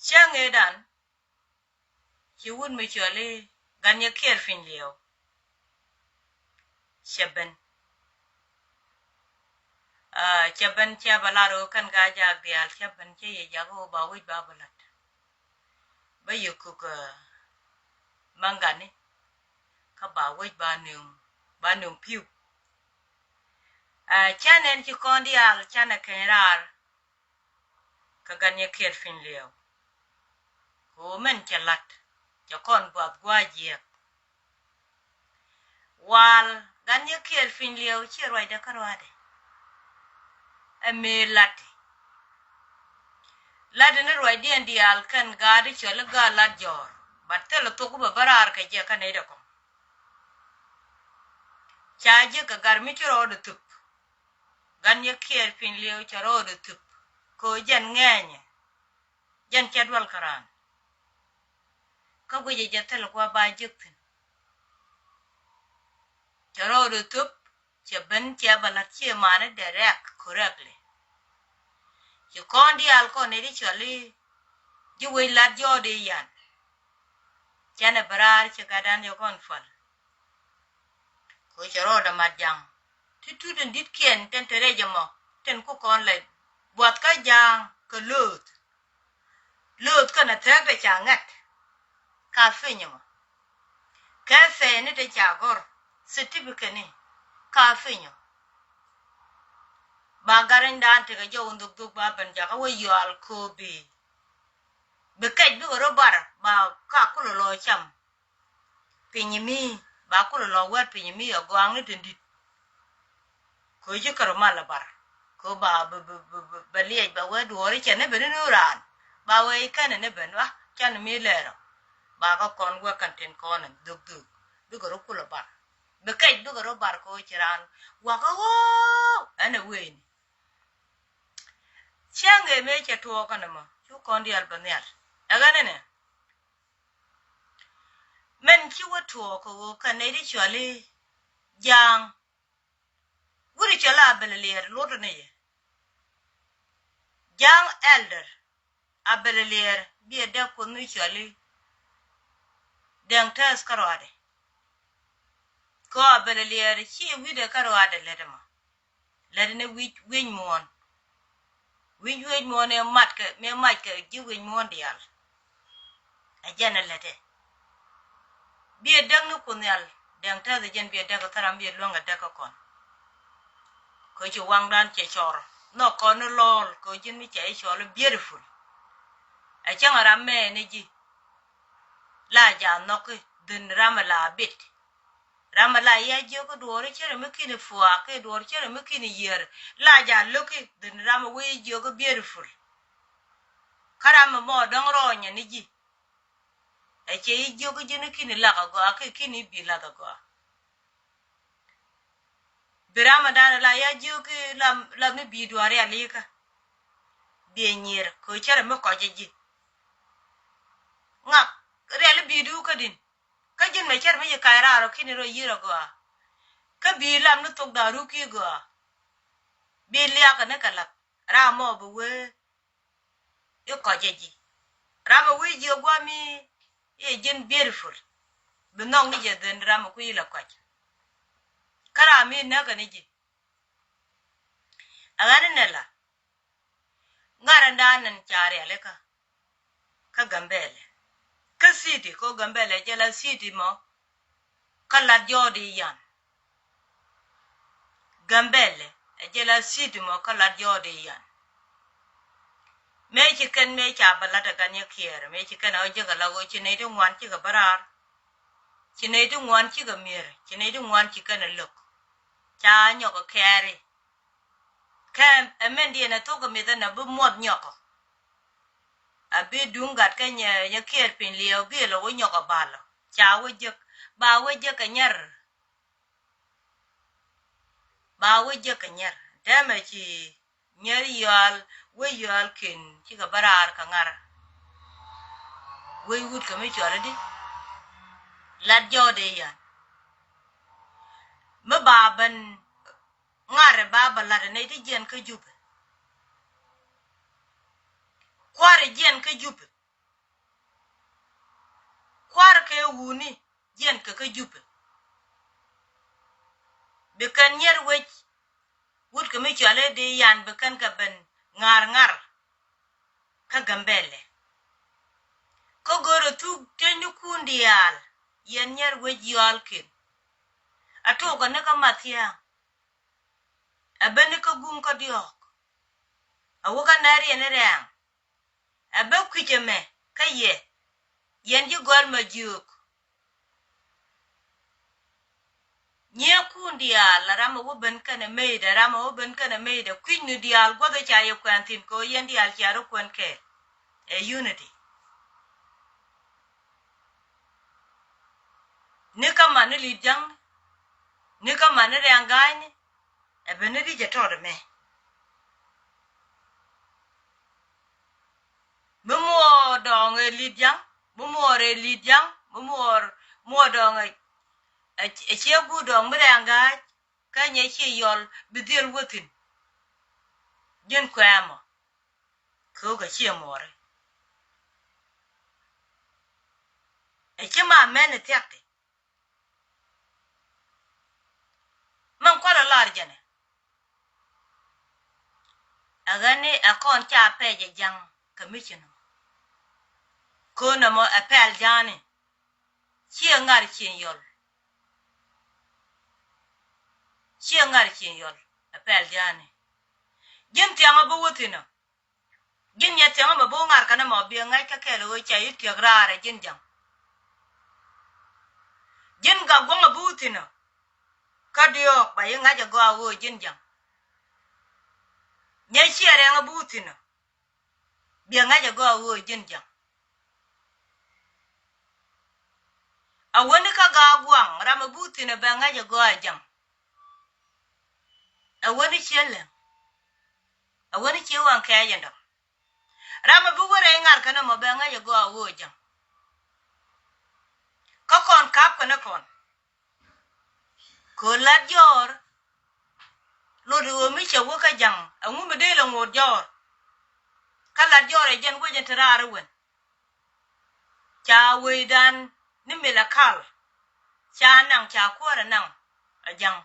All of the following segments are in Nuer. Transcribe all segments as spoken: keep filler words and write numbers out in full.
Cäŋ ëëdan ci wut mi cɔl i̱ Gatnyɛkiɛɛr Piny Liɛw cɛ ben. Cɛ ben, cɛ bɛ lar ɣöö kɛn Gaa-jaak diaal cɛ ben, cɛ yɛ jak ɣöö ba wec ba bɛ la̱t. Bä yɛ kuk Maŋgani kä ba wec ba nööŋ, ba nööŋ pi̱w. Cä nɛn ci kɔn diaal canɛ keny raar kä Gatnyɛkiɛɛr Piny Liɛw. Kɛ ɣöö mɛn cɛ la̱t, cɛ kɔn buath gua̱a̱c jiɛk. Wal Gatnyɛkiɛɛr Piny Liɛw ciɛ ruacdɛ kä ruaadɛ. Ɛ mëë la̱t. La̱t ni ruacdiɛn diaal kɛn gaat i̱ cɔl i̱ gaat Lat Jɔɔr. Bat thilɛ thok bɛ bä raar kɛ jɛ kä nɛy dɛ kɔŋ. Ca ji̱ kɛ gar mi ci rɔɔdɛ thup. Gatnyɛkiɛɛr Piny Liɛw cɛ rɔɔdɛ thup. Kɛ ɣöö jɛn ŋɛɛnyɛ. Jɛn cɛ dual kä raan. Kä guicɛ jɛ thil kua ba jek thi̱n. Cɛ rɔɔdɛ thup, cɛ ben, cɛ bɛ la̱t, ciɛ mani direct, correctly. Ci kɔn diaal kɔn nɛy ti cɔl i̱ ji̱ wec Lat Jɔɔr di yan. Canɛ bɛ raar, cɛ gatdan yɛ kɔn pual. Kɛ ɣöö cɛ rɔɔdɛ mat ja̱ŋ. Ti tut in di̱tkiɛn tin te rɛc ɛmɔ, tin ku kɔn lɛ buath kä ja̱a̱ŋ kɛ lööth. Lööth kɛnɛ thɛɛkdɛ ca ŋɛt. Ka piny ɛmɔ. Kɛ thɛɛni te ca gɔ̱r, certificate ni ka piny ɔ. Ba garinydan tekɛ jɔw in dhuk dhuk ba ben jakä wä yual ko̱o̱p bi. Bi kɛc bikɛ rɔ bar ba ka kulɛ lɔ cam. Piny mi, ba kulɛ lɔ wɛr piny mi a gɔaŋni tin di̱t. Kɛ ɣöö ji̱ kärɔ mal a bar. Kɛ ɣöö ba, ba, ba, ba, ba liɛc ba wee duɔɔri cɛ ni ben ni raan. Ba wee kɛn ni ben, ah, can mi lɛɛrɔ. Ba kä kɔn wee kɛn tin kɔn in dhuk dhuk. Bikɛ rɔ kulɛ bar. Bi kɛc bikɛ rɔ bar kɛ ɣöö ci raan. Wakä ɣöö ɛn ɛ wee ni. Cäŋ ëë mëë cɛ tuɔɔk ɛn ɛmɔ, cu kɔn diaal bɛ nhial. Ɛ ɣän ɛnɛ. Mɛn ci wä tuɔɔk kɛ ɣöö kɛ nɛy ti cɔal i̱ Ja̱a̱ŋ. Wut i̱ cɔl i̱ Abel Liɛɛr luɔtdɛ ni yɛ. Ja̱a̱ŋ elder Abel Liɛɛr biɛ däk Kuoth mi cɔal i̱ Dɛŋ Tɛth kä ruaadɛ. Kɛ ɣöö Abel Liɛɛr ci wi̱cdɛ kä ruaadɛ lät ɛmɔ. Lät ni wi̱c wi̱c muɔ̱ɔ̱n. Wi̱c wi̱c muɔ̱ɔ̱n ëë mat kɛ, mëë mac kɛ ji̱ wi̱c muɔ̱ɔ̱n diaal. Ɛ jɛn ɛ lätdɛ. Biɛ däk ni Kuoth Nhial, Dɛŋ Tɛth ɛ jɛn biɛ däk kä ram biɛ luäŋ ɛ däk kä kɔn. Kɛ ɣöö ci waŋdan cɛ cɔr. Nhɔk kɔn ni lɔɔl kɛ ɣöö ji̱n mi cɛ i̱ cɔl i̱ beautiful. Ɛ cäŋ ɛ ram mɛ ni ji̱. La ja̱ nhɔk i̱ dhin ram ɛ la bit. Ram ɛ la ya jiök i̱ duɔɔri cärɛ mi ki̱ni puaak kiɛ duɔɔri cärɛ mi ki̱ni yiër. La ja̱ lo̱k i̱ dhin ram ɛ wee jiök i̱ beautiful. Kä ram ɛ mɔ dɔ̱ŋ rɔɔnyɛ ni ji̱. Ɛ cɛ i̱ jiök i̱ ji̱n i̱ ki̱ni lak agɔaa kiɛ ki̱ni i̱ bi lath agɔaa. Bi ram ɛ dan ɛ la ya jiök i̱ lam, lam ni bi duɔɔri alikä. Biɛ nyier kɛ ɣöö cärɛ mi kɔc ɛ ji̱. Ŋak riali bi̱i̱du kädin. Kä ji̱n mɛ cär mi ci kac raar ɔ ki̱ni rɔ yi̱r ɔ gɔaa. Kä bi̱i̱ lam ni thok da̱a̱ ruk ki̱ gɔaa. Bi liak ni kɛ lath ram mɔ bi wee i̱ kɔc ɛ ji̱. Ram ɛ wee ji̱ ɛ gua̱a̱ mi i̱ ɛ ji̱n beautiful. Bi nhɔk ni jɛ dhen ram ɛ kui̱ ilɛ kɔc. Kä ram mi näk kɛ ni ji̱. Ɛ ɣän inɛ la. Ŋa̱r ɛn da̱a̱n ɛn ca rialikä kä Gambɛlɛ. Kä city kɛ ɣöö Gambɛlɛ jɛ la city mɔ kä Lat Jɔɔr di yan. Gambɛlɛ ɛ jɛ la city mɔ kä Lat Jɔɔr di yan. Mëë ci kɛn mëë ca bɛ la̱t ɛ Gatnyɛkiɛɛr, mëë ci kɛn ɛ ɣöö jek ɛ la ɣöö ci nɛy ti ŋuan cikɛ bä raar. Ci nɛy ti ŋuan cikɛ mi̱er, ci nɛy ti ŋuan ci kɛn ɛ lo̱k. Ca nyɔk ɛ kɛɛri. Kɛ ɛ mɛn diɛn ɛ thok ɛ mith ɛn ɛ bi muɔth nyɔkɔ. A bi duŋ gat kä nyɛ, nyɛ kiɛɛr piny liɛw bi lɔ wä nyɔk a balɔ. Ca wä jek, ba wä jek kɛ nyɛr. Ba wä jek kɛ nyɛr. Tɛmɛ ci nyɛr yɔal, wä yɔal ken cikɛ bä raar kɛ ŋar. Wä wut kɛ mi cɔl di. Lat jɔɔdɛ yan. Mi ba ben ŋarɛ ba bä la̱t ɛ nɛy ti jiɛn kä Jupɛ. Kua̱rɛ jiɛn kä Jupɛ. wuni jiɛn kɛ kä Jupɛ. Bi kɛn nyɛr wec wut kɛ mi cɔal i̱ di yan bi kɛn kɛ ben ŋa̱r ŋa̱r kä Gambɛlɛ. Kä go̱rɛ thuk tëny ni kun diaal yɛn nyɛr wec yɔalkiɛn. A tuɔkɛ ni kä Mathiaŋ. Ɛ ben ni kä guŋ kä diɔ̱ɔ̱k. A wä kä nɛr yɛn ni rɛɛŋ. Ɛ bä kui̱c ɛmɛ kä yɛ yɛn ji̱ gɔl ma jiök. Nyiëëkun diaal ɛ ram ɛ wä ben kɛnɛ meydɛ, ram ɛ wä ben kɛnɛ meydɛ kui̱cni diaal guäth ɛ ca yɛ kuɛn thi̱n kɛ ɣöö yɛn diaal cia rɔ kuɛn kɛɛl. Ɛ unity. Ni kä man ni Li̱t Ja̱ŋ, ni kä man ni Rɛŋ Ga̱a̱cni, ɛ ben ni ri̱c ɛ tɔt ɛmɛ. Mi muɔɔr dɔɔŋ ɛ Li̱t Ja̱ŋ, mi muɔɔr ɛ Li̱t Ja̱ŋ, mi muɔɔr, muɔɔr dɔɔŋ ɛ, ɛ, ɛ ciɛ guut dɔɔŋ mi Rɛŋ Ga̱a̱c, kä nyɛ ciɛ yɔl bi dhil wä thi̱n. Ji̱n kuɛmɔ. Kɛ ɣöö kɛ ciɛ muɔɔri. Ɛ ci ma mɛn ɛ thia̱k ti. Mɛn kualɛ lar jɛnɛ. Ɛ ɣän ni ɛ kɔn ca pɛc ɛ ja̱ŋ kɛ mi ci nɔmɔ. Kɛ ɣöö nɔmɔ ɛ pɛl ja̱a̱ni. Ciɛ ŋa̱r cieŋ yɔl. Ciɛ ŋa̱r cieŋ yɔl ɛ pɛl ja̱a̱ni. Ji̱n thiaŋ ɛ bi wä thi̱n ɔ. Ji̱n nyɛ thiaŋ ɛ mɛ bi wä ŋa̱r kɛn ɛ mɛ ɔ biɛ ŋa̱c kä kɛl ɛ ɣöö ca i̱ tiɛk raar ɛ ji̱n ja̱ŋ. Ji̱n gak guɔ̱ŋ ɛ bi wä thi̱n ɔ. Kä diɔ̱ɔ̱k ba i̱ ŋa̱c ɛ gɔaa ɣöö ji̱n ja̱ŋ. Nyɛ ciɛ rɛŋ ɛ bi wä thi̱n ɔ. Biɛ ŋa̱c ɛ gɔaa ɣöö ji̱n ja̱ŋ. A wäni kä gaak gua̱a̱ŋ ram ɛ bi wä thi̱n ɛ bɛ ŋa̱c ɛ gɔaa ja̱ŋ. A wäni ciɛ lɛŋ. A wäni ciɛ waŋ kɛɛc ɛn dɔ̱ŋ. Ram ɛ bi wä rɛy ŋa̱r kɛn ɛmɔ bɛ ŋa̱c ɛ gɔaa ɣöö ja̱ŋ. Kä kɔn ka̱p kɛn ɛ kɔn. Kɛ ɣöö lat jɔɔr. Lot ɣöö mi cɛ wä kä ja̱ŋ ɛŋu mi dee lɛ ŋot jɔɔr. Kä lat jɔɔr ɛ jɛn wec in te raar iwen. Ca wecdan ni mila kal. Ca naŋ ca kuäärɛ naŋ. A ja̱ŋ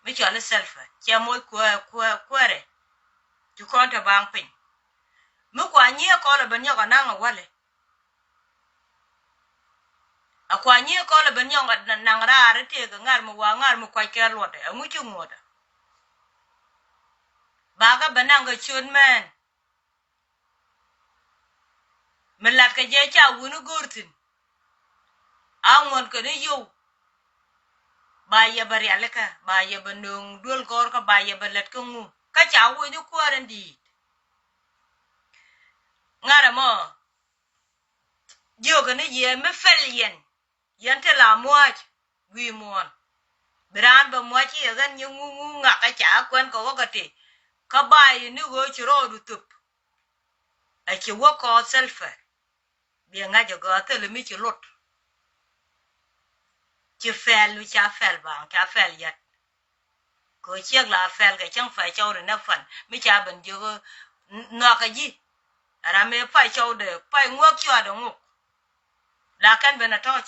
mi cɔal i̱ Salva cɛ moc kuäär kuäär kuäärɛ. Ci kɔn te baŋ piny. Mi kua nyiee kɔl ɛ ben nyɔk a naŋ a walɛ. A kua nyiee kɔl ɛ ben nyɔk a naŋ raar i̱ tëëk ɛ ŋa̱r mi wa ŋa̱r mi kuac kɛ luɔtdɛ ɛŋu ci ŋuɔ̱tdɛ. Bakɛ ben naŋ kɛ ciöt mɛn. Mi latkɛ jɛ ca wuni go̱o̱r thi̱n. A ŋuɔ̱n kɛ ni yio̱w. Ba yɛ bɛ rialikä ba yɛ bɛ nööŋ duel gɔ̱rkä ba yɛ bɛ lät kä ŋu kä ca woc ni kuäär in di̱i̱t. Ŋa̱rä mɔ. Jiökä ni yɛ mi pɛl yɛn. Yɛn te la mua̱a̱c wi̱i̱ muɔ̱ɔ̱n. Bi raan bɛ mua̱a̱c ci yɛ ɣän nyi ŋuŋu ŋakä ca kuɛn kɛ wäkä ti. Kä ba yɛ ni ɣöö ci rɔɔdu thöp. A ci wä kɔɔth Salva. Biɛ ŋa̱c ɛ gɔaa thilɛ mi ci lot. Ci pɛl mi ca pɛl baŋ ca pɛl yat. Kɛ ɣöö ciek la pɛl kɛ cäŋ pay cɔwdɛ nɛ pan mi ca ben jiök nhɔakä ji̱. Ram mëë pay cɔwdɛ pay ŋuäk cuaadɛ ŋuk. La kɛn ben a tɔ̱ɔ̱c.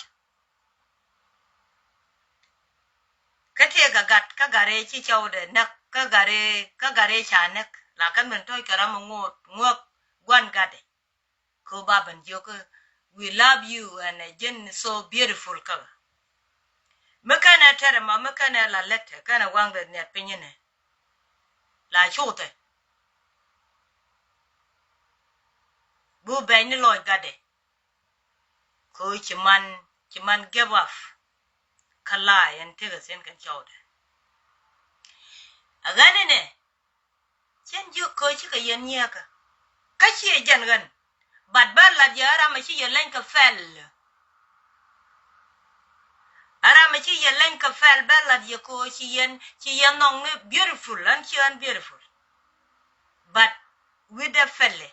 Kä tëëkɛ gat kä gat rɛy ci cɔwdɛ näk kä gat rɛy kä gat rɛy ca näk la kɛn ben tɔ̱ɔ̱c kɛ ram mi ŋuɔ̱t ŋuäk gua̱n gatdɛ. Kɛ ɣöö ba ben jiök we love you and ji̱n so beautiful kä. Mi kɛnɛ tɛrɛ ma mi kɛnɛ la lɛt kɛnɛ waŋdɛ nhiat piny inɛ. La cuuthɛ. Bi wä bɛc ni lɔc gatdɛ. Kɛ ɣöö ci man ci man give up. Kä la yɛn tekɛ thi̱n kɛn cɔwdɛ. A ɣän inɛ. Cɛn jiök kɛ ɣöö cikɛ yɛn nyiɛɛkä. Kä ciɛ jɛn ɣän. But bä la̱t yɛ ram a ci yɛ leny kɛ pɛl. A ram a ci yɛ leny kɛ pɛl bä la̱t yɛ kɛ ɣöö ci yɛn ci yɛn nhɔkni beautiful ɣän ci ɣän beautiful. But wi̱cdɛ pɛlɛ.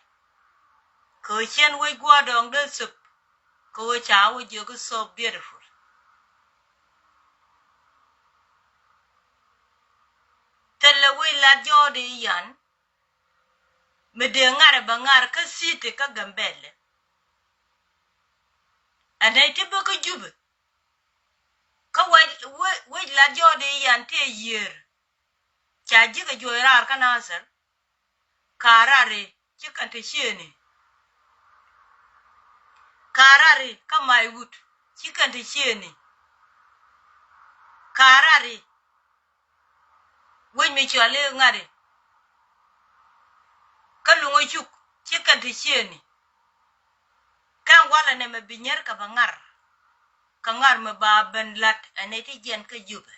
Kɛ ɣöö cɛn wec gua̱a̱r dɔɔŋ dee thöp. Kɛ ɣöö ca wä jiök i̱ so beautiful. Thilɛ wec lat jɔɔdɛ i̱ yan. Mi dee ŋa̱r ɛ bɛ ŋa̱r kä city kä Gambɛlɛ. Ɛ nɛy ti bä kä Jubɛ. Kä wec, wec, wec lat jɔɔdɛ yan tëë yiër. Ca ji̱ kɛ juɔc raar kä Nasir. Ka̱a̱ rari ci kɛn te ciëëni. Ka̱a̱ rari kä Maiwut ci kɛn te ciëëni. Ka̱a̱ rari wec mi cɔal i̱ Ŋa̱ri. Kä Luŋä Cuk ci kɛn te ciëëni. Kɛn walɛ nɛmɛ bi nyier kɛ bɛ ŋar. Kɛ ŋar mi ba ben la̱t ɛ nɛy ti jiɛn kä Jubɛ.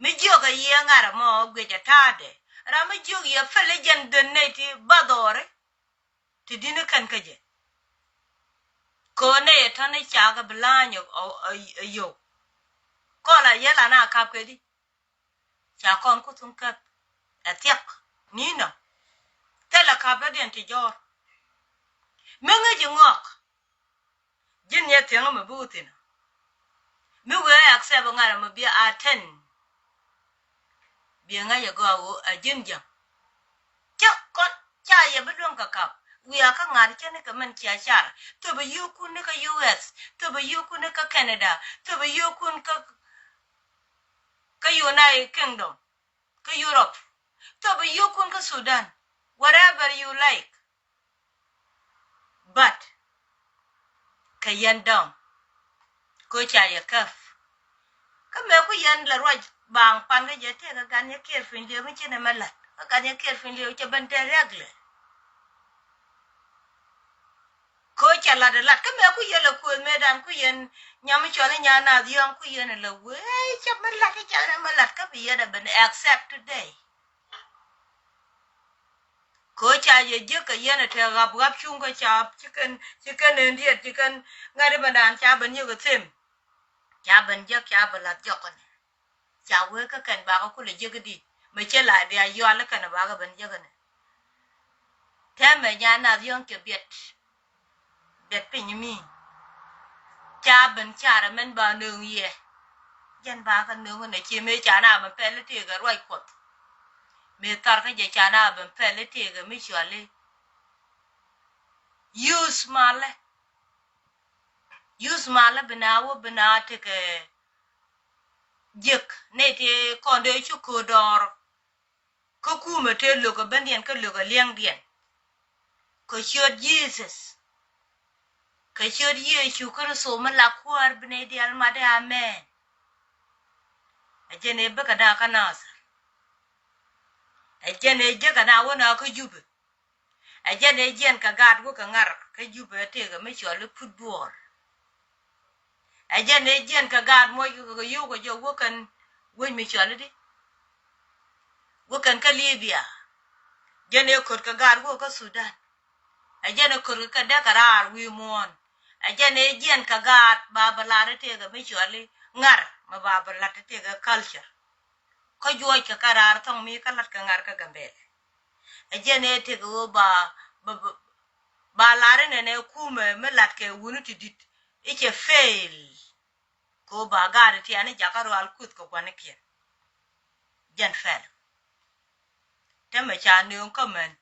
Mi jiök ɛ yiëë ŋa̱r ɛmɔ guic ɛ ta̱a̱dɛ. Ram mi jiök yɛ pɛl i̱ jɛn dhän nɛy ti ba dhɔɔri. Ti di̱n i̱ kɛn kä jɛ. Köö nɛy ɛ tɔ̱ni cakɛ bi la̱a̱ny ɛ, ɛ, ɛ, ɛ yio̱w. Kɔl a yɛl an a ka̱p kɛ di. Ca kɔn ku thun käp. Ɛ thiak. Ni̱n ɔ. Thilɛ ka̱p dɔ̱diɛn ti jɔ̱ɔ̱r. Mi ŋäc i̱ ŋɔk. Ji̱n yɛ thiäŋä mi bi wä thi̱n. Mi wee accept ŋa̱t mi bi a ten. Biɛ ŋa̱c ɛ gɔaa ɣöö a ji̱n jäŋ. Cä kɔn ca yɛ bi luäŋ kɛ kap. Wiaa kä ŋa̱t cä ni kɛ mɛn cia car. Thop a yio̱o̱kun ni kä U S. Thop a yio̱o̱kun ni kä Canada. Thop a yio̱o̱kun kä, kä United Kingdom. Kä Europe. Thop a yio̱o̱kun kä Sudan. Wherever you like. But kɛ yɛn dɔ̱ŋ. Ko ca yɛ käp. Kä mëë ku yɛn la ruac baaŋ pan kä jɛ tëëkɛ gan yɛ kiɛɛr piny liɛw mi cin ɛmɛ la̱t. Kä gan yɛ kiɛɛr piny liɛw cɛ ben tɛɛr riaklɛ. Ko ca lat ɛ lat. Kä mëë ku yɛn la kuëth mëëdan ku yɛn nyam mi cɔl i̱ nyan nath yɔ̱ɔ̱ŋ ku yɛn la wee cɛ mi lat i̱ ca ɛmɛ lat kä bi yɛn ɛ ben accept today. Kɛ ɣöö ca yɛ jiäk kɛ yɛn ɛ te ɣap ɣap cuŋ kä ca ci kɛn, ci kɛn en diet ci kɛn ŋa̱t i̱ bändan ca ben yek ɛ them. Ca ben jiäk ca ben la̱th jɔk kɛn. Ca wee kä kɛn bakä kulɛ jiäk i̱di mɛ cɛ la bia yual i̱ kɛn bakä ben jiäk kɛn. Tɛmɛ nya nath yɔ̱ŋ cɛ biɛt. Biɛt piny mi ca ben carɛ mɛn ba nööŋ yɛ. Jɛn ba kä nööŋ nɛ ci mëë ca na ben pɛl i̱ tëëkɛ ruac Kuɔth. Mëë thar kä jɛ ca na ben pɛl i̱ tëëkɛ mi cuali. Use malɛ. Use malɛ bi na wä bi na tekɛ jiäk nɛ ti kɔn dee cu köö dɔɔr. Kä kumɛ tëë lo̱k ɛ bendiɛn kä lo̱k ɛ liɛŋdiɛn. Kɛ ciöt Jesus. Kɛ ciöt Yecu Kritho mi la Kuäär bi nɛy diaal mat i̱ amen. Ɛ jɛn ëë bikɛ na kä Nathir. Ɛ jɛn ëë jekɛ na wä na kä Jubɛ. Ɛ jɛn ëë jiɛn kɛ gaat wä kɛ ŋa̱r kä Jubɛ ɛ tëëkɛ mi cɔl i̱ put duɔɔr. Ɛ jɛn ëë jiɛn kɛ gaat muɔc kɛ kɛ yio̱w kɛ jɛ wä kɛn wec mi cɔl i̱di. Wä kɛn kä Libya. Jɛn ëë kɔt kɛ gaat wä kä Sudan. Ɛ jɛn ëë kɔt kɛ kɛ dee kɛ raar wi̱i̱ muɔ̱ɔ̱n. Ɛ jɛn ëë jiɛn kɛ gaat ba bɛ lar i̱ tëëkɛ mi cɔl i̱ ŋa̱r mɛ ba bɛ lat i̱ tëëkɛ culture. Kä juɔc kɛ kɛ raar thɔŋ mi kä lat kɛ ŋa̱r kä Gambɛlɛ. Ɛ jɛn ëë tëëkɛ ɣöö ba, ba, ba, ba lar inɛnɛ kumɛ mi lat kɛ wuni ti di̱t i̱ cɛ fail. Kɛ ɣöö ba gaat itian i̱ jakä rual kuth kɛ gua̱nikiɛn. Jɛn fɛl. Tɛmɛ ca nööŋ kä mɛn.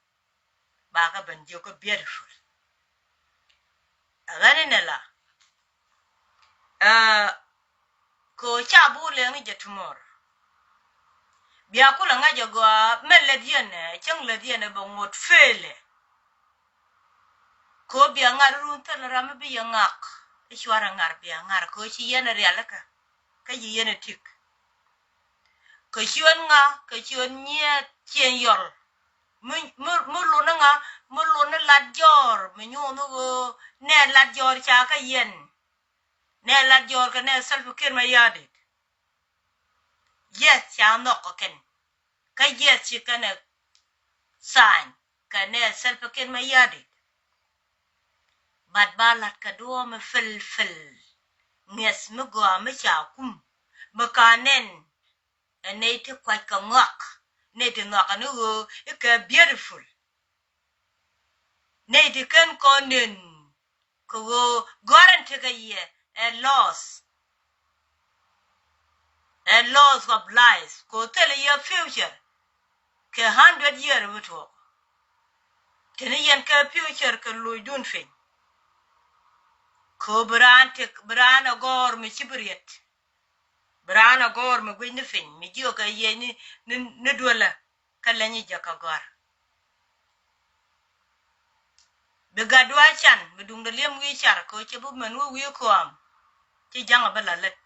Ba kä ben jiök kä beautiful. Ɛ ɣän inɛ la. Ɛ, kɛ ɣöö ca buk lɛŋ ni jɛ tomorrow. Bia kulɛ ŋa̱c ɛ gɔaa mɛ lät yɛn ɛ cäŋ lät yɛn ɛ bɛ ŋot fail ɛ. Kɛ ɣöö bia ŋa̱r run thil ram mi bi yɛ ŋak. I̱ cuarɛ ŋa̱r bia ŋa̱r kɛ ɣöö ci yɛn ɛ rialikä. Kä ci yɛn ɛ tik. Kɛ ciöt ŋa, kɛ ciöt nyieth cieŋ yɔl. Mi, mi, mi luni ŋa, mi luni lat jɔɔr, mi nyuun ni ɣöö nɛ lat jɔɔr ca kä yɛn. Nɛ lat jɔɔr kɛ nɛ Salva Kiir Mayardit. Yes, ca nhɔk kɛ kɛn. Kä yes, ci kɛn ɛ sign kɛ nɛ Salva Kiir Mayardit. But ba lat kɛ duɔ̱ɔ̱p mi fil fil. Ŋiɛth mi gɔaa mi ca kum. Mi ka nɛn. Ɛ nɛy ti kuac kɛ ŋɔak. Nɛy ti nhɔakɛ ni ɣöö ikɛ beautiful. Nɛy ti ken kɔn nen kɛ ɣöö gɔ̱rɛn tekɛ yɛ ɛ loss. Ɛ loss of life kɛ ɣöö thilɛ yɛ future. Kɛ hundred year bi tuɔɔk. Teni yɛn kɛ future kɛ locdun piny. Kɛ ɣöö bi raan tëk, bi raan a gɔ̱r mi ci bi riɛt. Bi raan a gɔ̱r mi guic ni piny, mi jiök kɛ yiëë ni, ni, ni duëlä, kä leny jɛ kɛ gɔ̱r. Bi gat dua̱a̱ can, bi duŋdɛ li̱em wi̱i̱ car, kɛ ɣöö cɛ bi män wä wi̱i̱ kɔam, ci ja̱ŋ a bi la lät.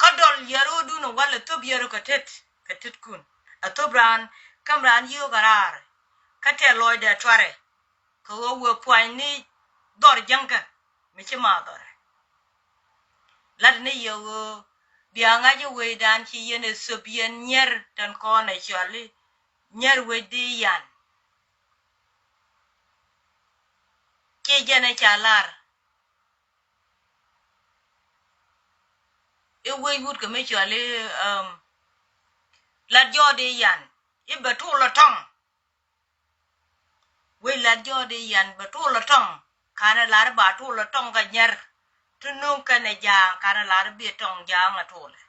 Kä dɔl yɛr ɣöödun ɛ wal ɛ thöp yɛr kɛ tet, kɛ tetkun. Ɛ thöp raan, käm raan yio̱o̱k a raar, kä tɛ̈ lɔcdɛ tuarɛ, kɛ ɣöö wëë puany ni dhɔr jäŋkä mi ci ma dhɔrɛ. Lat ni yɛ ɣöö bia ŋa̱c i̱ wecdan ci yɛn ɛ thöp yɛn nyier tɛn kɔn ɛ cɔal i̱ nyier wec di yan. Ci jɛn ɛ ca lar i̱ wec wut kɛ mi cɔal i̱, um, lat jɔɔt i̱ yan i̱ bɛ tul ɛ tɔŋ. Wec lat jɔɔt i̱ yan bɛ tul ɛ tɔŋ, kanɛ lar i̱ ba tul ɛ tɔŋ kɛ nyɛr. Ti nuŋ kɛnɛ jaaŋ, kanɛ lar i̱ bi ɛ tɔŋ jaaŋ ɛ tulɛ.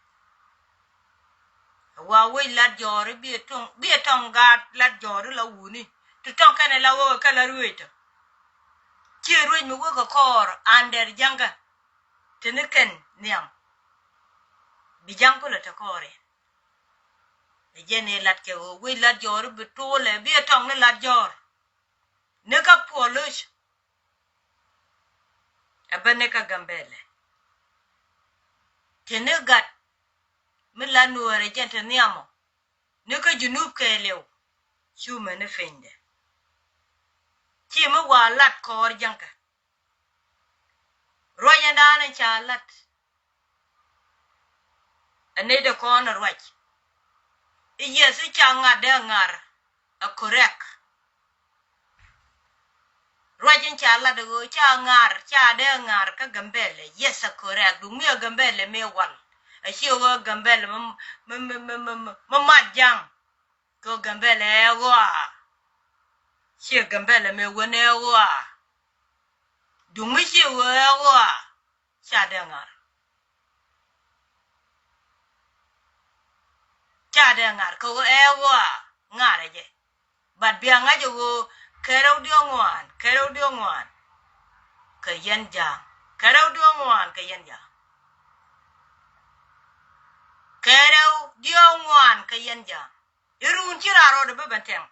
Wa wec lat jɔɔr i̱ bi ɛ tɔŋ, bi ɛ tɔŋ gaat lat jɔɔr i̱ la wuni. Ti tɔŋ kɛnɛ la wek kɛ la ruec tɔ. Ciɛ ruec mi wek kɛ kɔɔr an dɛr jäŋkä. Tini kɛn nhiam. Bi ja̱ŋ kulɛ te kɔɔr in. Ɛ jɛn i̱ lat kɛ ɣöö wec lat jɔɔr i̱ bi tulɛ, bi ɛ tɔŋ ni lat jɔɔr. Ni kä puɔl lo̱c. Ɛ bä ni kä Gambɛlɛ. Tini gat mi la nuäärɛ jɛn te nhiamɔ. Ni kä Junub kɛɛliw. Cu mɛ ni pinydɛ. Ci mi wa lat kɔɔr jäŋkä. Ruac ɛn daanɛ ca lat. Ɛ nɛy dee kɔn ɛ ruac. I̱ Yecu ca ŋa̱t dee ŋa̱r ɛ correct. Ruac in ca lat ɛ ɣöö ca ŋa̱r, ca dee ŋa̱r kä Gambɛlɛ. Yes, ɛ correct. Duŋ mi ɛ Gambɛlɛ mëë wal. Ɛ ci ɣöö Gambɛlɛ mi, mi, mi mat ja̱ŋ. Kɛ ɣöö Gambɛlɛ ɛ ɣɔaa. Ciɛ Gambɛlɛ mëë wen ɛ ɣɔaa. Duŋ mi ci ɣöö ɛ ɣɔaa. Ca dee ŋa̱r. Ca dee ŋa̱r kɛ ɣöö ɛ ɣɔaa ŋa̱r ɛ jɛ. But bia ŋa̱c ɛ ɣöö kɛ rɛw diɔ̱k ŋuan, kɛ rɛw diɔ̱k ŋuan. Kɛ yɛn ja̱a̱ŋ. Kɛ rɛw diɔ̱k ŋuan kɛ yɛn ja̱a̱ŋ. Kɛ rɛw diɔ̱k ŋuan kɛ yɛn ja̱a̱ŋ. I̱ run ci raa rɔɔdɛ bi ben tɛŋ.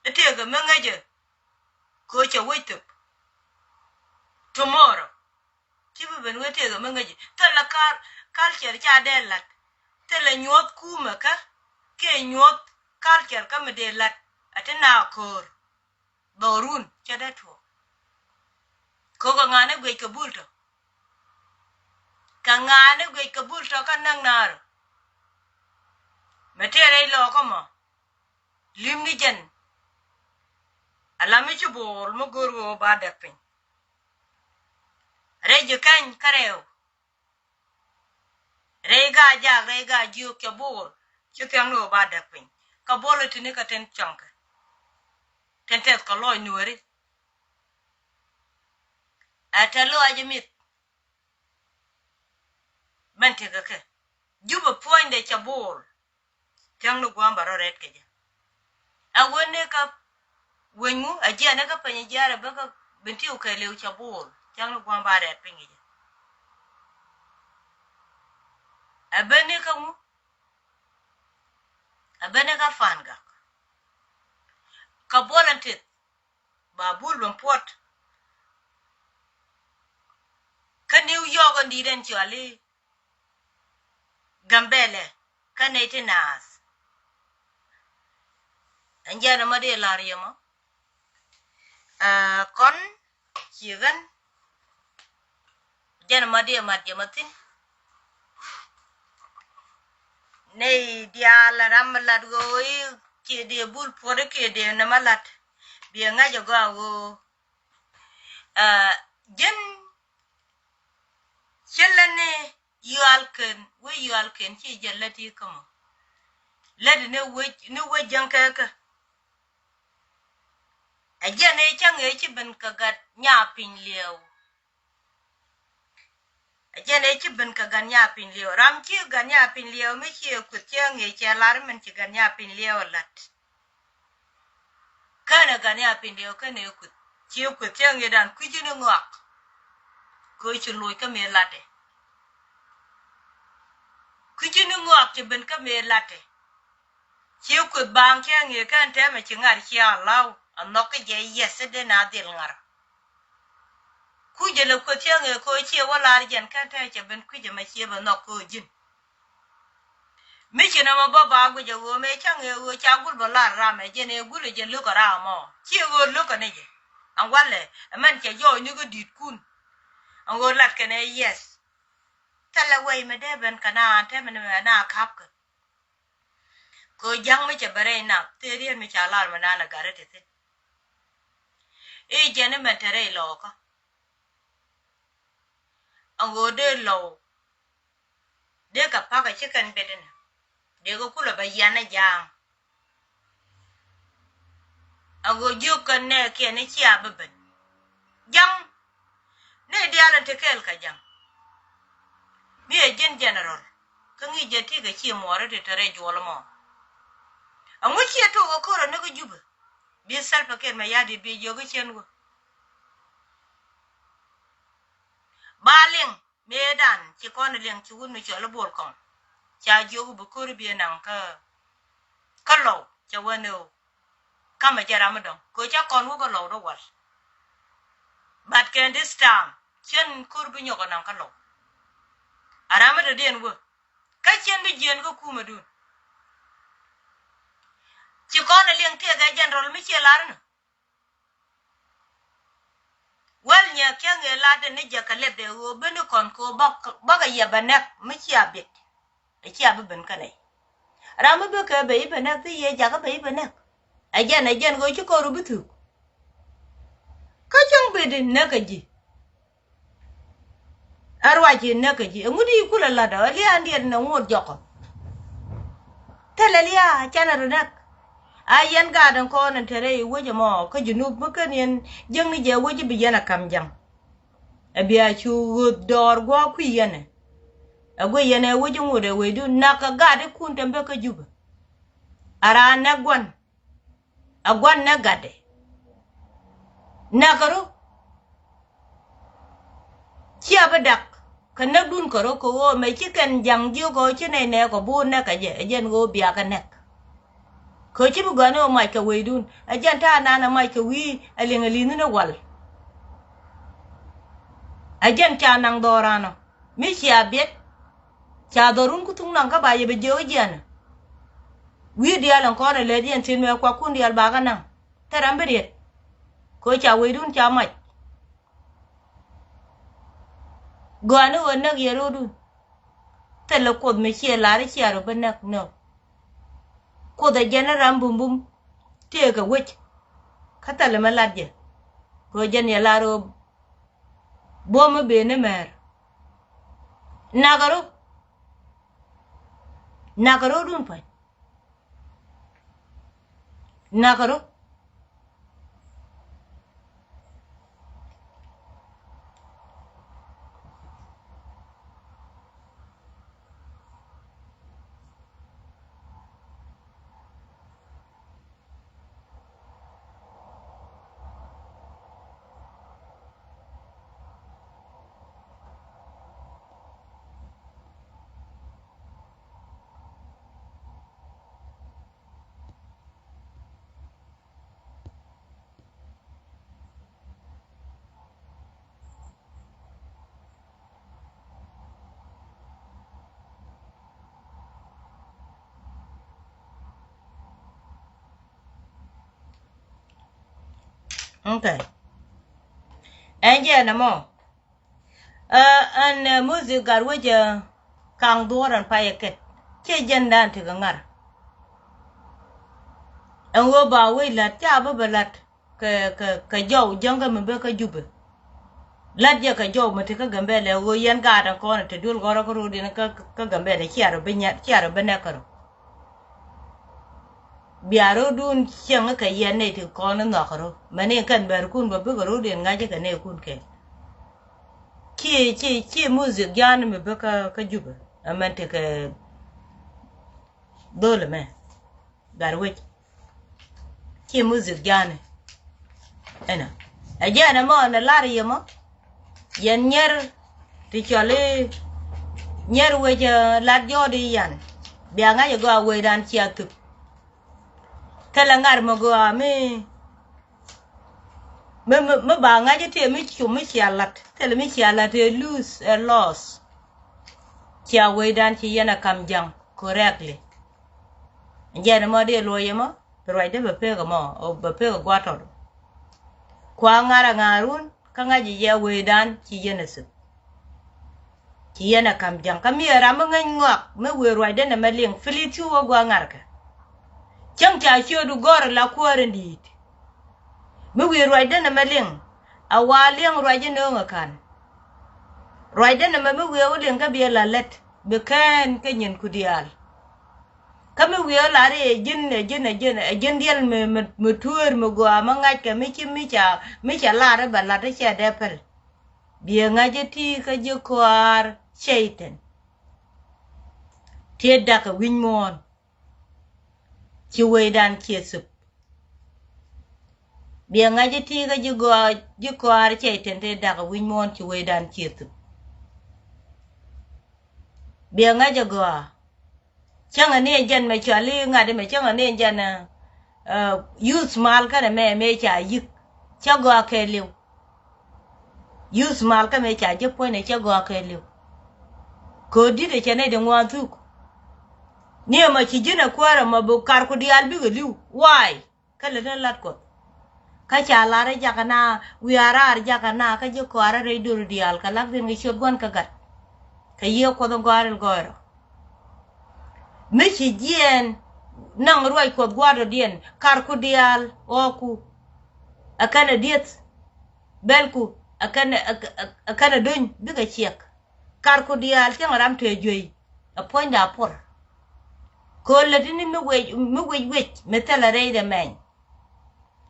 I̱ tëëkɛ mi ŋäcɛ. Kɛ ɣöö cɛ wec thöp. Tomorrow. Ci bi ben wee tëëkɛ mi ŋäcɛ. Thilɛ kal, culture ca dee la̱t. Thilɛ nyuɔ̱th kumɛ kä. Kiɛ nyuɔ̱th culture kä mi dee la̱t. A ti na ko̱o̱r. Dhɔrun cɛ dee tuɔɔk. Kɛ ɣöö kɛ ŋa̱a̱n i̱ guic kɛ bul tɔ. Kɛ ŋa̱a̱n i̱ guic kɛ bul tɔ kä näk naar. Mɛ tëë rɛy lɔɔkä mɔ. Li̱m ni jɛn. Ala mi ci bo̱o̱l mi go̱o̱r ɣöö ba dɛk piny. Rɛy ji̱ kɛny kä rɛw. Rɛy gaa jak, rɛy gaa jiök cɛ bo̱o̱l. Ci thia̱ŋ ni ɣöö ba dɛk piny. Kä bo̱o̱l ɛ tini kä ten cɔŋkɛ. Ten tɛth kɛ lɔc nuääri. Ɛ tɛ lɔc ɛ mith. Bän tekɛ kɛ. Jupɛ puɔ̱nydɛ cɛ bo̱o̱l. Thia̱ŋ ni gua̱a̱m ba rɔ rɛt kɛ jɛ. A wen ni kä weny ŋu a jiɛn ni kä peny jiarɛ bä kä ben ti wä kɛ liw cɛ bo̱o̱l. Thia̱ŋ ni gua̱a̱m ba rɛt piny kɛ jɛ. A ben ni kä ŋu. A ben ni kä Pan Gak. Kä buɔl ɛn tith. Ba bul ben puɔt. Kä New York ɛn di̱i̱t ɛn cɔal i̱ Gambɛlɛ kä nɛy ti naath. Ɛn jɛn ɛmɔ dee la̱r yɛ mɔ. Aa, kɔn ci ɣän. Jɛn ɛmɔ dee mat yɛ mɔ thi̱n. Nɛy diaal ɛ ram mi lat ɣöö i̱ kiɛ dee bul puɔt i̱ kiɛ dee nɛmɛ lat. Biɛ ŋa̱c ɛ gɔaa ɣöö. Aa, ji̱n ci lät ni yual ken, wec yual ken ci jɛ lät i̱ kä mɔ. Lät ni wec, ni wec jäŋ kɛɛkä. Ɛ jɛn ëë cä ŋee ci ben kɛ gat nya piny liɛw. Ɛ jɛn ëë ci ben kɛ gat nya piny liɛw. Ram ci gat nya piny liɛw mi ci ɛ kueth cɛ ŋee cɛ lar min ci gat nya piny liɛw ɛ la̱t. Känɛ gat nya piny liɛw känɛ ɛ kueth. Ciɛ kueth cä ŋi̱eedan kui̱ci ni ŋɔak. Kɛ ci loc kä mëë latdɛ. Kui̱ci ni ŋɔak ci ben kä mëë latdɛ. Ciɛ kueth baaŋ cä ŋi̱eekä ɛn tɛmɛ ci ŋa̱r ciɛ a law a nhɔk kä jɛ yɛth i̱ dee na dhil ŋa̱r. Kucɛ lɛ kueth cä ŋi̱eekä ciɛ wä lar jɛn kä ɛn tɛmɛ cɛ ben kui̱cɛ mɛ ciɛ bɛ nhɔk kä ji̱n. Mi ci nɔmɔ bä ba guic ɛ ɣöö mëë cä ŋee ɣöö ca gul bä lar ram ɛ jɛn ɛ gul ɛ jɛ lo̱k ɛ ram ɔ. Ci ɣöö lo̱k ɛ ni jɛ. Ɛn walɛ ɛ mɛn cɛ jɔɔc ni kä di̱tkun. Ɛn ɣöö lat kɛn ɛ yɛth. Thilɛ wɛy mɛ dee ben kɛ na an tɛmɛ ni mɛ na ka̱p kɛ. Kɛ ɣöö ja̱ŋ mi cɛ bɛ rɛy nath thee riet mi ca lar mɛ naan ɛ gat rɛ ti thi̱n. I̱ jɛn imɛ te rɛy lɔɔkä. Ɛn ɣöö dee lɔw. Dee kɛ pa̱k ɛ ci kɛn bet inɛ. Dee kɛ kulɛ bɛ yian ɛ ja̱a̱ŋ. Ɛn ɣöö jiök kɛn nɛɛkiɛn i̱ cia bi ben. Ja̱ŋ. Ni diaal in te kɛɛl kɛ ja̱ŋ. Mi ɛ ji̱n general kä ŋi̱i̱c jɛ ti kɛ ci muɔɔri ti te rɛy juɔl mɔ. Ɛŋu ciɛ tok ɛ ko̱r ɛ ni kä Jubɛ. Bi Salva Kiir mɛ ya̱di̱t bi jiök i̱ cien wä. Ba liŋ mëëdan ci kɔn liŋ ci wun mi cɔl i̱ Bol Kɔŋ. Ca jiök bi ko̱r bi naŋ kä kä lɔw cɛ wä ni ɣöö. Kamɛ jɛ ram mi dɔ̱ŋ kɛ cä kɔn wä kä lɔw dɔ wal. But kɛn this time cien ko̱r bi nyɔk ɛ naŋ kä lɔw. A ram mi dɔ̱diɛn wä kä cien bi jiɛn kä kumɛ dun. Ci kɔn ɛ liŋ tiɛɛk ɛ general mi ciɛ lar ni. Wäl nyɛ kiɛŋ ëë latdɛ ni jɛ kɛ lɛpdɛ ɣöö ben ni kɔn kɛ ɣöö bak bakɛ yɛ bɛ nɛk mi cia biɛt. Ɛ cia bi ben kä nɛy. Ram mi bikɛ bɛ i̱ bɛ nɛk thi yɛ jakä bɛ i̱ bɛ nɛk. Ɛ jɛn ɛ jɛn ɣöö ci kɔn ru bi thuk. Kä cäŋ bedi nɛk ɛ ji̱. Ɛ ruac in näk kä ji̱ ɛŋut i̱ kulɛ la̱t ɔ ɛ lia̱a̱ in diɛt in ɛ ŋot jɔkɔ. Thilɛ lia̱a̱ canɛ ru näk. A yɛn gaat in kɔn in te rɛy i̱ wec ɛmɔ kä Junub mi ken yɛn jiäkni jɛ wec i̱ bi yɛn ɛ ka̱m ja̱ŋ. Ɛ bia cu ɣöth dɔɔr gua̱a̱k kui̱ yɛn ɛ. Ɛ guic yɛn ɛ wec i̱ ŋot ɛ wecdun nakä gaat ikun te bek kä Jubɛ. A raan näk gua̱n. A gua̱n nɛ gatdɛ. Näk kärɔ. Cia bi dak kɛ näkdun kärɔ kɛ ɣöö mɛ ci kɛn ja̱ŋ jiök ɣöö ci nɛy nɛɛkɔ bi wä näk kɛ jɛ ɛ jɛn ɣöö bia kɛ näk. Kɛ ci bi gɔ̱a̱n i̱ ɣöö mac kɛ wecdun ɛ jɛn ta̱a̱ nan ɛ mac kɛ wi̱i̱ ɛ liŋ ɛ li̱nh ni wal. Ɛ jɛn ca naŋ dhɔɔran ɔ. Mi cia biɛt. Ca dhɔrun ku thuŋ naŋ kä ba yɛ bɛ jiök jiɛn. Wi̱i̱ diaal ɛn kɔn ɛ lät yɛn thi̱n mɛ kuakun diaal ba kä naŋ. Thil ram bi riet. Kɛ ɣöö ca wecdun ca mac. Gɔaa ni ɣöö näk yɛ ro̱o̱dun. Thilɛ Kuoth mi ciɛ lar i̱ cia rɔ bi näk nɔ. Kuoth ɛ jɛn i̱ ram bumbum. Tëëkɛ wec. Kä thilɛ mi lat jɛ. Kɛ ɣöö jɛn yɛ lar ɣöö buɔ̱m mi ben ni mɛr. Nakä rɔ. Nakä rɔ dun pa̱ny. Nakä rɔ. Okay. Ɛn jɛ nɛ mɔ. Ɛ ɛn ɛ music gat wec ɛ kaŋ dhuɔ̱ɔ̱r ɛn pay ɛ kɛt. Ciɛ jɛn dan tekɛ ŋa̱r. Ɛn ɣöö ba wec la̱t ca bä bɛ la̱t. Kɛ kɛ kɛ jɔw jäŋkä mi bä kä Jubɛ. La̱t jɛ kɛ jɔw mi te kä Gambɛlɛ ɣöö yɛn gaat ɛn kɔn te duel gɔrä kä ro̱o̱diɛn kä kä Gambɛlɛ cia rɔ bi nyɛ cia rɔ bi nɛk kärɔ. Bia ro̱o̱dun cieŋ kɛ yɛn nɛy ti kɔn nhɔk kärɔ mɛn in kɛn bɛrkun bä bikɛ ro̱o̱diɛn ŋa̱c kɛ nɛykun kɛ. Ci ci ci music ja̱a̱n mi bä kä kä Jubɛ ɛmɛn tekɛ dhol ɛmɛ. Gat wec. Ci music ja̱a̱ni. Ɛnɔ. Ɛ jɛn ɛmɔ ni lar yɛ mɔ. Yɛn nyier ti cɔl i̱ nyier wec, eh, lat jɔɔd i̱ yan. Bia ŋa̱c ɛ gɔaa wecdan cia thuk. Thilɛ ŋa̱r mi gɔaa mi, mi, mi, mi ba ŋa̱c i̱ tëë mi cum mi cia lat. Thilɛ mi cia lat ëë lose, ëë loss. Cia wecdan ci yɛn ɛ kam ja̱ŋ correctly. Jɛn ɛmɔ dee luɔc ɛmɔ, ruacdä bɛ pek ɛmɔ, bɛ pek ɛ gua̱a̱r tɔt. Kua ŋa̱r ɛ ŋa̱r wun, kä ŋa̱c ɛ yɛ wecdan ci yɛn ɛ thuk. Ci yɛn ɛ kam ja̱ŋ. Kä mi ɛ ram mi ŋäc ŋɔak, mi wëë ruacdä nɛmɛ liŋ, Philip cu wä gua̱a̱r ŋa̱rkɛ. Cäŋ ca ciötdu gɔ̱r ɛ la kuäär in di̱i̱t. Mi wëë ruacdä nɛmɛ liŋ, a wa liɛŋ ruac in nööŋ ɛ ka̱n. Ruacdä nɛmɛ mi wëë wä liŋ kä biɛ la lät, bi kään kä nyinku diaal. Kä mi wi̱i̱ lar i̱ ɛ ji̱n, ɛ ji̱n, ɛ ji̱n, ɛ ji̱n diɛl mi, mi, mi tueer mi gɔaa mi ŋa̱ckɛ mi ci, mi ca, mi ca lar i̱ bɛ lat i̱ cɛ dee päl. Biɛ ŋa̱c i̱ ti kä ji̱ kɔaar cɛy-tan. Ti da̱k ɛ wi̱c muɔ̱ɔ̱n. Ci wecdan ciɛ thup. Biɛ ŋa̱c i̱ ti kä ji̱ gɔaa, ji̱ kɔaar cɛy-tan ti da̱k ɛ wi̱c muɔ̱ɔ̱n ci wecdan ciɛ thup. Biɛ ŋa̱c ɛ gɔaa. Cäŋɛ ni ɛ jɛn mɛ cɔal i̱ ŋa̱t mɛ cäŋɛ ni ɛ jɛn, eh, eh, youth mal kɛnɛ mɛ mɛ ca yi̱k. Cä gɔaa kɛ li̱w. Youth mal kä mɛ ca ji̱ puɔ̱nydɛ cä gɔaa kɛ li̱w. Kɛ ɣöö di̱t ɛ cɛ nɛy di ŋuan thuk. Ni ɛmɔ ci ji̱n ɛ kuäärä mɔ bi karku diaal bikɛ li̱w. Why? Kä lät ni lat Kuɔth. Kä ca lar i̱ jakä na wiaa raar jakä na kä ji̱ kɔaarä rɛy döör diaal kɛ lak thi̱n kɛ ciöt gua̱n kä gat. Kɛ yiëë Kuɔth in gɔaar in gɔɔy rɔ. Mi ci jiɛɛn naŋ ruac Kuɔth gua̱a̱r dɔ̱diɛn karku diaal ɣɔɔku. Ɛ kɛn ɛ dieth. Bɛlku ɛ kɛn ɛ, ɛ, ɛ kɛn ɛ do̱ny bikɛ ciɛk. Karku diaal cäŋ ram tëë juey. Ɛ puɔ̱nyda puɔr. Kööl lät ini mi wec, mi wec wec mi thilɛ rɛydɛ mɛny.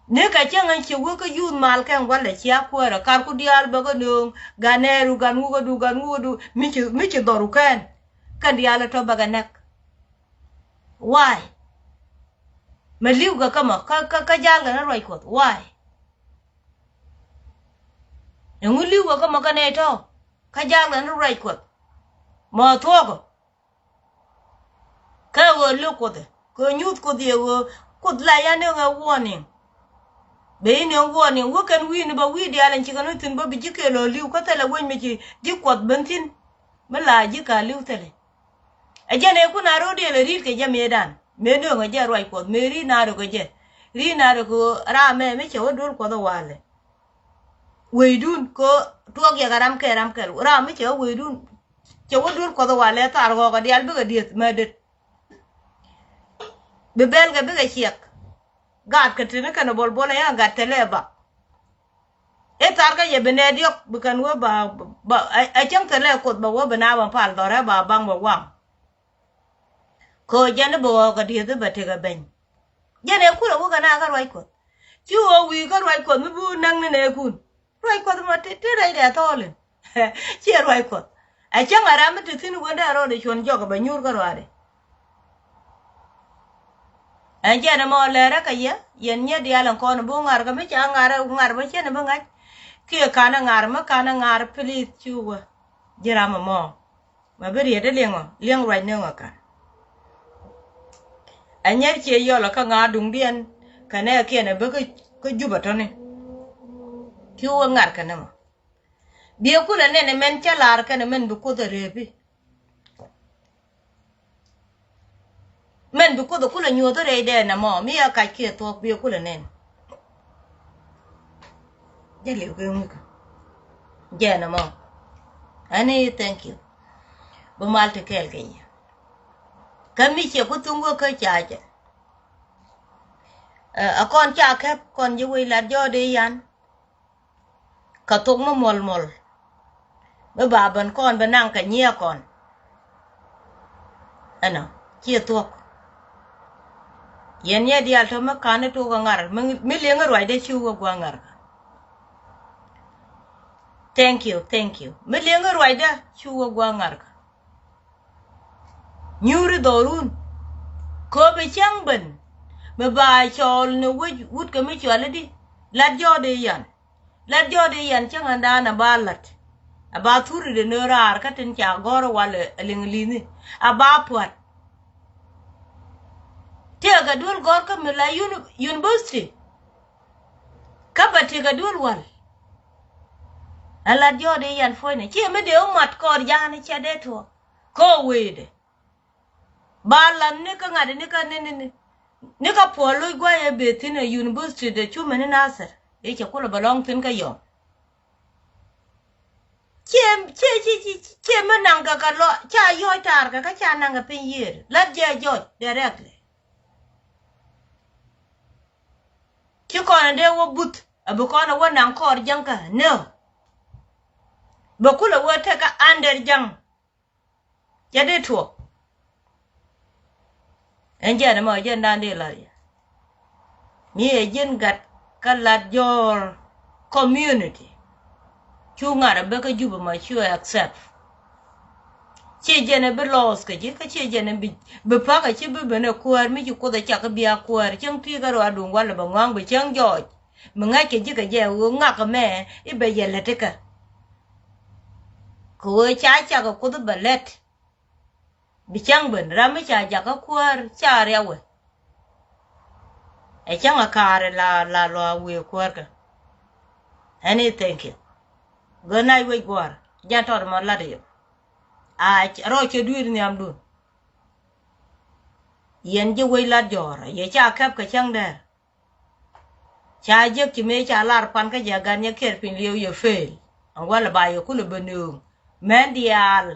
Ni kɛ cäŋ ɛn ci wek kä youth mal kɛn walɛ cia kuäärä karku diaal bä kä nööŋ gan nɛɛru gan ŋukädu gan ŋukädu mi ci, mi ci dhɔru kɛn. Kɛn diaal ɛ tɔ bä kɛ näk. Why? Mɛ li̱w kɛ kä mɔ kä, kä, kä jal kɛ ni ruac Kuɔth. Why? Ɛŋu li̱w kɛ kä mɔ kä nɛy tɔ̱? Kä jal kɛ ni ruac Kuɔth. Mɔ thuɔ̱k ɔ. Kä ɣöö lo̱k Kuoth ɛ kɛ nyuuth Kuoth yɛ ɣöö Kuoth la yan ni ɣä warning. Bɛ in ɛ warning wä kɛn wi̱i̱ni bä wi̱i̱ diaal ɛn ci kɛn wä thi̱n bä bi ji̱ kɛɛl ɣöö li̱w kä thilɛ wec mi ci ji̱ Kuɔth ben thi̱n. Mi la ji̱ ka li̱w thilɛ. Ɛ jɛn ɛ kun a ro̱o̱diɛn ɛ ri̱t kɛ jɛ mëëdan mëë nööŋ ɛ jɛ ruac Kuɔth mëë ri̱t na rök ɛ jɛ. Ri̱t na rök ɣöö ram mɛ mi cɛ wä duel Kuɔth ɛ walɛ. Weydun kɛ tuɔɔk yɛ kɛ ram kɛl ram kɛl ram mi cɛ wä weydun. Cɛ wä duel Kuɔth ɛ walɛ thar ɣɔɔk ɛ diaal bikɛ dieth mɛ det. Bi bɛl kɛ bikɛ ciɛk. Gat kɛ tini kɛn ɛ bol bol ɛ yan gat tɛlɛ ɛ bak. I̱ thar kä yɛ bi nɛɛ diɔ̱k bi kɛn wä ba, ba, a, a cäŋ thilɛ Kuoth ba wä bi na ba pal dhɔrɛ ba baŋ ba waŋ. Kɛ ɣöö jɛn i̱ bi ɣɔɔk kɛ dieth i̱ ba tekɛ beny. Jɛn ɛ kulɛ wä kɛ na kä ruac Kuɔth. Ci ɣöö wi̱i̱ kä ruac Kuɔth mi bi wä näk ni nɛɛkun. Ruac Kuɔth mɔ ti, ti rɛydɛ thɔɔl in. Ciɛ ruac Kuɔth. Ɛ cäŋ a ram mi ti thi̱n wendɛ rɔɔdɛ cuɔ̱n jɔk ɛ bɛ nyuur kä ruaadɛ. Ɛn jɛn ɛmɔ lɛrɛ kɛ yɛ yɛn nyɛ diaal ɛn kɔn bi ŋa̱r kɛ mi ca ŋa̱r ŋa̱r mi cɛn bi ŋa̱c. Kiɛ ka̱n ɛ ŋa̱r mi ka̱n ɛ ŋa̱r please cu wä. Ji̱ ram ɛmɔ mɛ bi riet ɛ liɛŋɔ liɛŋ ruac ni ŋɔ ka̱n. Ɛ nyɛr ciɛ yɔl ɛ kä ŋa̱r duŋdiɛn kɛ nɛ kiɛn ɛ bi kä, kä jup ɛ tɔ̱ni. Cu wä ŋa̱r kɛ ni mɔ. Biɛ kulɛ nɛn ɛ mɛn cä lar kɛn ɛ mɛn bi Kuoth ɛ rëëpi. Mɛn bi Kuoth ɛ kulɛ nyuɔ̱th rɛydɛ nɛmɔ mi ɛ kac kiɛ thuɔ̱k biɛ kulɛ nɛn. Jɛ liw kɛ ŋukä. Jɛ nɛmɔ. Ani thank you. Bi mal ti kɛɛl kɛ yɛ. Kä mi ciɛ ku thuŋ wä kä ca jɛ. Ɛ, ɛ kɔn ca kɛp kɔn ji̱ wec lat jɔɔdɛ yan. Kɛ thok mi muɔl muɔl. Mi ba ben kɔn bi naŋ kɛ nyiɛ kɔn. Ɛnɔ ciɛ thuɔ̱k. Yɛn yɛ diaal tɔ mi ka̱n i̱ tok ɛ ŋa̱r mi, mi liŋ i̱ ruacdä ci wä gua̱ ŋa̱r kä. Thank you, thank you. Mi liŋ i̱ ruacdä ci wä gua̱ ŋa̱r kä. Nyuuri dhɔrun. Kööbɛ cäŋ ben. Mi ba cɔɔl ni wec wut kɛ mi cɔal i̱di. Lat jɔɔdɛ yan. Lat jɔɔt i̱ yɛn cäŋ ɛn daan ɛ ba la̱t. Ɛ ba thuri de nöö raar kä tin ca gɔ̱r ɛ wal ɛ liŋ li̱ni. Ɛ ba pua̱t. Tëëkɛ duel gɔ̱r kä mi la uni-, university. Kä bɛ tëëkɛ duel wal. Ɛ lat jɔɔt i̱ yɛn puɔ̱nydɛ ciɛ mi dee wä mat kɔɔr ja̱a̱n i̱ cɛ dee tuɔɔk. Kä wecdɛ. Ba la̱th ni kä ŋa̱t ni kä ni ni ni. Ni kä puɔl lo̱c gua̱c ɛ beth thi̱n ɛ university de cumɛ ni Nasir. I̱ cɛ kulɛ bɛ lɔ̱ŋ thi̱n kä yɔm. Ciɛ, ciɛ, ciɛ, ciɛ, ciɛ mi naŋ kɛ kɛ lɔ, ca yɔc taar kɛ kä ca naŋ kɛ piny yiëër. La̱t jɛ jɔc directly. Ci kɔn ɛ dee wä buth, ɛ bi kɔn ɛ wä naŋ kɔɔr jäŋ kä, no. Bɛ kulɛ wä tek kä under jäŋ. Cɛ dee tuɔɔk. Ɛn jɛn ɛmɔ jɛn dan dee la̱r yɛ. Mi ɛ ji̱n gat kä Lat Jɔr community. Cu ŋa̱t ɛ bä kä Jubɛ mɔ cu accept. Ciɛ jɛn ɛ bi loss kä ji̱ kä ciɛ jɛn ɛ bi, bi pa̱k ɛ ci bi ben ɛ kuäär mi ci Kuoth ɛ cak kä bia kuäär cäŋ ti̱i̱ kä rɔa duŋ walɛ bɛ ŋɔ̱a̱ŋ bi cäŋ jɔɔc. Mi ŋa̱c kɛ ji̱ kɛ jɛ ɣöö ŋak ɛmɛ i̱ bɛ yɛ lät ikä. Kɛ ɣöö ca cak kɛ Kuoth i̱ bɛ lät. Bi cäŋ ben ram mi ca jakä kuäär ca riawɛ. Ɛ cäŋ a kaarɛ la, la lɔ a wëë kuäärkä. Ɛn i̱ thank you. Gön nac wec gua̱a̱r jan tɔt mɔ lat i̱ yɔ. A rɔɔc cɛ dui̱r nhiamdun. Yɛn ji̱ wec Lat Jɔr yɛ ca kɛp kɛ cäŋ dɛr. Ca jek ci mëë ca lar pan kä jɛ gan nyɛ kɛr piny liɛw yɛ fail. Ɛn walɛ ba yɛ kulɛ bä nööŋ mɛn diaal.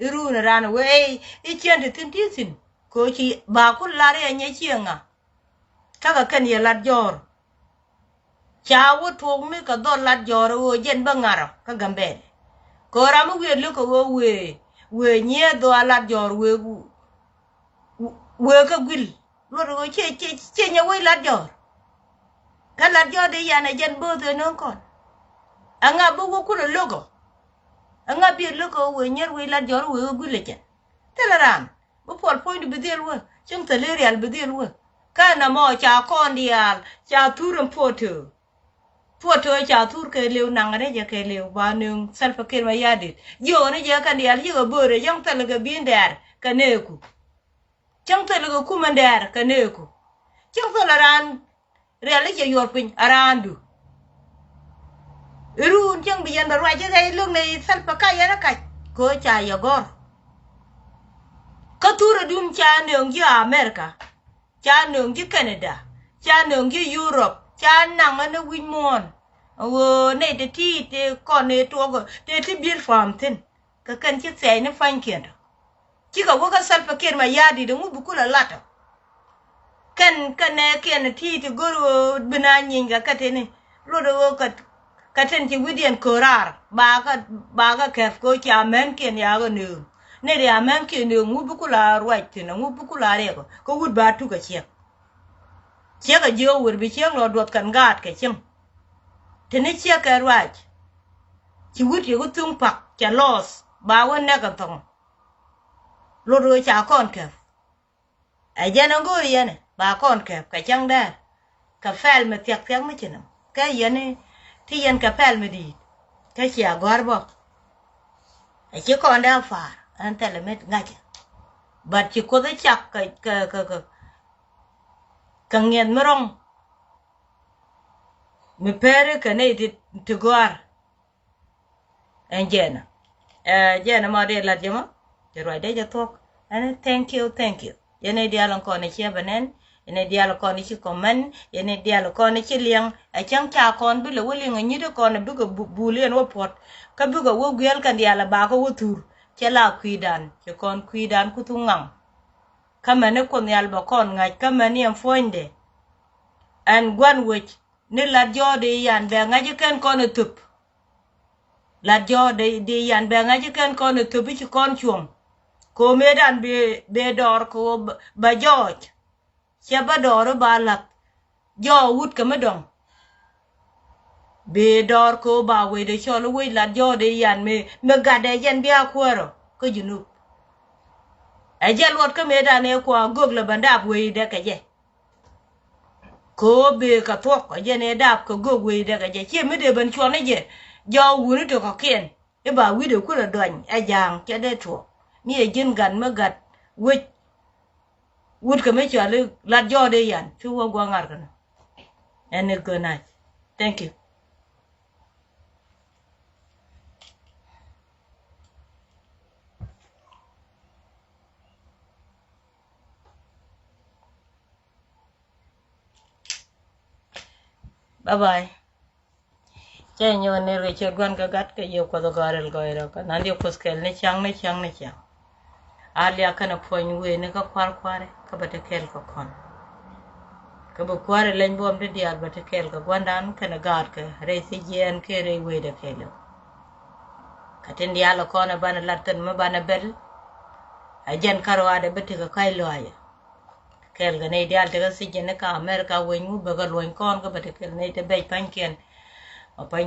I̱ ruun ran wee i̱ ciɛn ti thi̱n ti thi̱n. Kɛ ɣöö ci ba kul lar yɛ nyɛ ciɛ ŋa. Kä kɛ kɛn yɛ Lat Jɔr. Ca wä tuɔɔk mi kɛ dhɔl Lat Jɔr ɣöö jɛn bä ŋa̱rä kä Gambɛl. Kɛ ɣöö ram mi wiee lök kɛ ɣöö wëë, wëë nyiee dhɔa Lat Jɔr wëë, wëë kä guil. Luɔt ɣöö ciɛ, ciɛ, ciɛ nyɛ wec Lat Jɔr. Kä Lat Jɔr di yan ɛ jɛn bo̱o̱th ɛ no̱o̱ŋ kɔn. Ɛŋa bi wä kulɛ lo̱k ɔ? Ɛŋa bi lo̱k ɔ wëë nyier wec Lat Jɔr wëë kä guil ɛ jɛn. Thilɛ ran. Bi puɔl puɔ̱nydu bi dhil wä. Cieŋ thil i̱ rial bi dhil wä. Kä nɔmɔ ca kɔn diaal ca thur ɛn puɔ̱t töö. Puɔt tɔ̱ ca thur kɛ liw naŋ rɛc ɛ kɛ liw ba nöŋ Salva Kiir Mayardit. Jiök ni jɛ kɛn diaal yikɛ böörɛ cäŋ thil kɛ bi̱i̱n dɛɛr kɛ nɛɛku. Cäŋ thil kɛ kumɛ dɛɛr kɛ nɛɛku. Cäŋ thil a raan rial i̱ cɛ yuɔr piny a raandu. Iruun cäŋ bi yɛn bɛ ruac i̱ rɛy lo̱k ni Salva ka yɛn ɛ kac kɛ ɣöö ca yɛ gɔ̱r. Kä thurɛ dun ca nöŋ ji̱ America. Ca nöŋ ji̱ Canada, ca nöŋ ji̱ Europe, ca naŋ ɣän ɛ wi̱c muɔ̱ɔ̱n. Ɣöö nɛy ti ti ti kɔn ëë tuɔɔk ti ti bi̱i̱l pa̱a̱m thi̱n. Kɛ kɛn ci thiɛɛc ni pa̱nykiɛn tɔ. Cikɛ wä kä Salva Kiir Mayardit ɛŋu bi kulɛ lat tɔ. Kɛn kɛn nɛɛkiɛn ti ti go̱r ɣöö bi na nyieeny kɛ kɛ tini. Luɔt ɣöö kɛ Kä tin ci wi̱cdiɛn köör raar ba kä, ba kä kɛp kɛ ɣöö cia mänkiɛn yakä nööŋ. Ni ria mänkiɛn nööŋ ŋu bi kula ruac thi̱n, ŋu bi kula riɛk kä wut ba tuk kɛ ciek. Ciek a jiök wër bi ciek lɔ duɔth kɛn gaat kɛ cieŋ. Tini ciek kɛ ruac ci wut yɛ kä thuŋ pak cɛ lɔɔth ba wä nɛk kɛ thɔŋ. Lot ɣöö ca kɔn kɛp. Ɛ jɛn ɛ go̱o̱r yɛn ɛ ba kɔn kɛp kɛ cäŋ dɛɛr. Kɛ pɛl mi thia̱k thia̱k mi ci nɛm kɛ yɛn i̱ ti yɛn kɛ pɛl mi di̱i̱t. Kä cia gɔ̱a̱r bä. Ɛ ci kɔn dee a pa̱a̱r ɛn thilɛ mi ŋa̱cä. But ci Kuoth ɛ cak kɛ, kɛ, kɛ, kɛ, kɛ ŋiɛth mi rɔ̱ŋ. Mi pɛri kɛ nɛy ti, ti gɔ̱a̱r. Ɛn jɛn ɛ, jɛn ɛ ma dee lat jɛ ma. Jɛ ruacdɛ jɛ thuɔ̱k. Ɛn thank you, thank you. Yɛn ɛ diaal in kɔn i̱ ciɛ bɛ nɛn. Yɛn ɛ diaal in kɔn i̱ ci comment. Yɛn ɛ diaal in kɔn i̱ ci liɛŋ. Ɛ cäŋ ca kɔn bi lɛ wä liŋ ɛ nyit in kɔn i̱ bikɛ bu-, bul yɛn wä puɔ̱t. Kä bikɛ wä guiɛl kɛn diaal ɛ bakɛ wä thur. Cɛ la kui̱dan. Ci kɔn kui̱dan ku thuk ŋaŋ. Kä mɛn i̱ Kuoth Nhial bɛ kɔn ŋa̱c kä mɛn i̱ ɛn puɔ̱nydɛ. Ɛn gua̱n wec. Ni lat jɔɔdi yan bɛ ŋa̱c i̱ kɛn kɔn i̱ thöp. Lat jɔɔdi di yan bɛ ŋa̱c i̱ kɛn kɔn i̱ thöp i̱ ci kɔn cuɔ̱ŋ. Ko̱o̱medan bee, bee dɔɔr kɛ ɣöö bä, bä jɔɔc. Cɛ bä dɔɔr i̱ ba la̱th. Jɔɔk wut kɛ mi dɔ̱ŋ. Bee dɔɔr kɛ ɣöö ba wecdɛ cɔl i̱ wec lat jɔɔdi yan mi, mi gatdɛ jɛn bia kuäärä kä Junub. Ɛ jɛ luɔt kä mëëdan ëë kua göök lɛ bä dap wecdɛ kɛ jɛ. Kɛ ɣöö bëë kɛ thuɔ̱k ɛ jɛn ɛ dap kɛ gök wecdɛ kɛ jɛ ciɛ mi dee ben cuɔn ɛ jɛ. Jɔɔk wuni tɔ̱ kɔ̱kiɛn i̱ ba wi̱cdɛ kulɛ dɔny ɛ ja̱a̱ŋ cɛ dee tuɔɔk. Mi ɛ ji̱n gat mi gat wec wut kɛ mi cɔal i̱ lat jɔɔk dee yan cu wä gua̱a̱ŋ ŋa̱r kɛn. Ɛn i̱ gök nac. Thank you. Bye bye. Cɛ nyɔk ner kɛ ciɛ gua̱n kɛ gat kɛ yɛ kuɔth gɔ̱a̱r ɛl gɔ̱a̱r ɛl kɛ nan yɛ kuɔth kɛl ni ciaŋ ni ciaŋ ni ciaŋ. A liak kɛn a puɔ̱ny wee ni kä kua̱r kua̱ri kä bɛ te kɛl kɛ kɔn. Kä bɛ kua̱ri leny buɔm ti diaal bɛ te kɛl kɛ gua̱ndan kɛn a gaat kɛ rɛy thijiɛn kɛ rɛy wee dɛ kɛl. Kä tin diaal kɔn a banɛ lat thin mi banɛ bɛl. A jɛn kar waadɛ bɛ tekɛ ka̱c lɔaacɛ. Kɛɛl kɛ nɛy diaal tekä thiec jɛn ni kä America weny wu bɛ kɛ luɔny kɔn kä bɛ te kɛl nɛy te bɛc pa̱nykiɛn. Ɔ pa̱ny